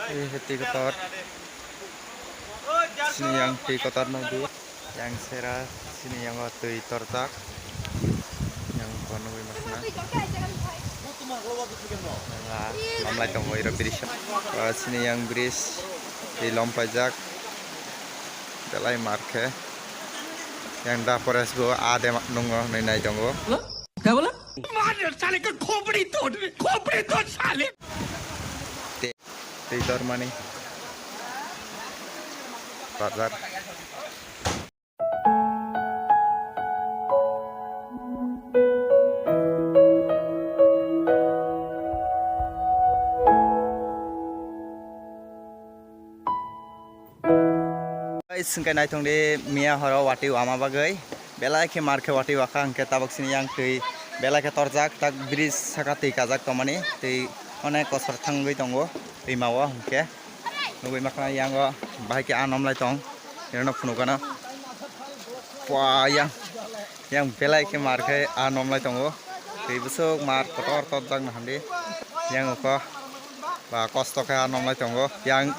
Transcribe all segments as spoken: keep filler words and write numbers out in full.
Ei twi kotor. Sini yang twi kotor nugwi. Yang sera sini yang o twi torjak. Yang bo nugwi makhna. Yang a lomlai tongo iro bridge. O sini yang bridge twi lom paijak. Belai mar khe. Yang da forest bo a de nungo hinwi nai tongo. क्या बोला? मार साले का खोपड़ी तोड़, खोपड़ी तोड़ साले। Twi tormani bazar. Guys, hwnkhe naithok di miya horo watwi wama bagwi belai khe mar khe watwi wakha hwnkhe tabuk sini yang twi belai khe torjak tak bridge saka twi kajak tongmani twi onek kosor thangwi tongo twima o hwnkhe nugwi makhna yango bahai khe a nomlai tong ino phunukgano pua yang yang belai khe mar khe a nomlai tongo twi bwswk mar kotor torjak nahandi yang uko. Ba kosto khe a nomlai tongo. Yang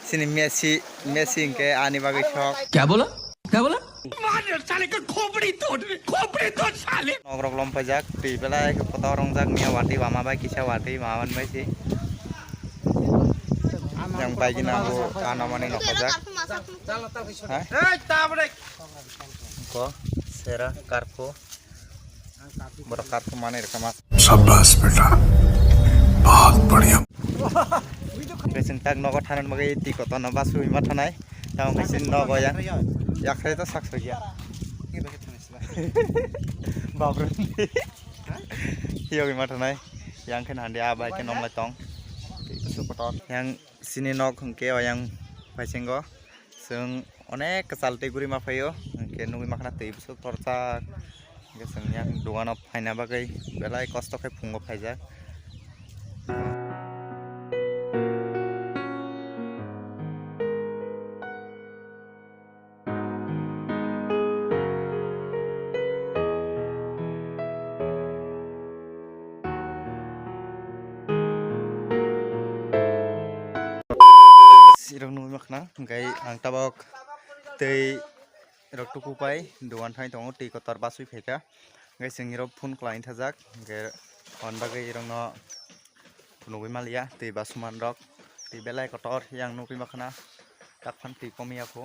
sini Messi, Messi hwnkhe ani bagwi sok. क्या बोला? क्या बोला? मार साले का खोपड़ी तोड़, खोपड़ी तोड़ साले। Nok rok lom paijak, twi belai khe kotor rongjak, miya watwi wama bai kisa watwi wama bai se. Yang bai gina bo a nomani nok paijak. Ha? Ko sera karpho. Borok karpho manwi rwkha ma. शाबाश बेटा, बहुत बढ़िया। Hwnkhe chwng tak nogo thanani bagwi twi kotorno bus rwui ma thanai. Tamo khe chini nogo yang yakhrai to sak soi ya. Babrwi. Yogwi ma thanai. Yang khe nandi a bai khe nomlai tong. Twi kusu kotor. Yang chini nok hwnkhe o yang paisingo. Chwng onek kwchal twi guri ma phaio, hwnkhe nugwi makhna twi bwswk torjak. Hwnkhe chwng yang dogano phaina bagwi belai kosto khe phungo phaijak. Sirok nugwi makhna, hwnkhe ang tabok twi rok tuku pai dogan thani tongo, twi kotor basui phaikha, hwnkhe chwng nirok phone khlai thajak, hwnkhe hwn bagwi irokno phunugwi maliya, twi basuman rok, twi belai kotor yang nugwi makhna, tak phan twi komiya pho,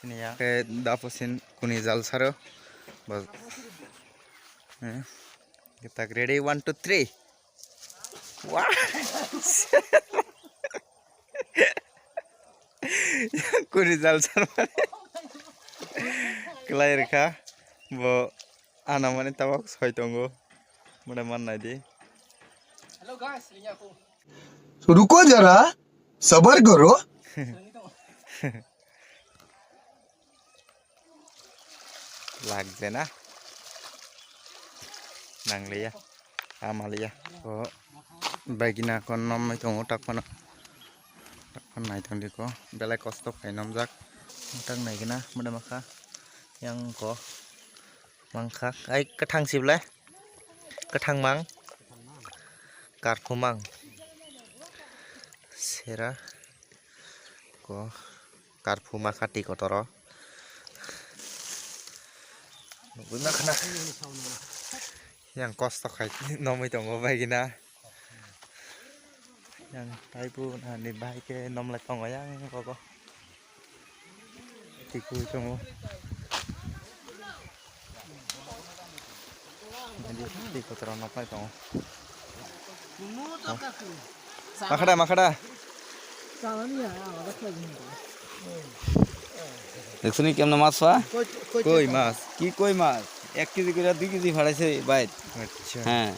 siniya, hwnkhe dapo sin kuni jal saro, bo, eh, tak ready, one, two, three. Wah. Kuri jal sar mani. Kelai rwkha. Bo ana mani tabok soi tongo. Mone man nai di. Hello guys, ini aku. रुको जरा, सबर करो। Lak jena. Nangliya. Amaliya. O bagina kon nomai tongo tak phano. Tak phano nai tong diko. Belai kosto khai nomjak. Tak nai gina mada makha. Yang ko mangkha. Ai kathang sible. Kathang mang. Karphumang. Sera. Ko karphuma khati kotoro. Nugwi makhna. Yang kosto khai nomwi tongo bagina. Yang taibo nani bahai khe nomlai tongo yang rogo. Tikui tongo. Tei kotora nok nai tongo. Makhada, makhada. দেখছনি কেমনে মাছ পা? কই মাছ? কি কই মাছ? এক কেজি করে দুই কেজি ফাড়াইছে বাইর। আচ্ছা। হ্যাঁ।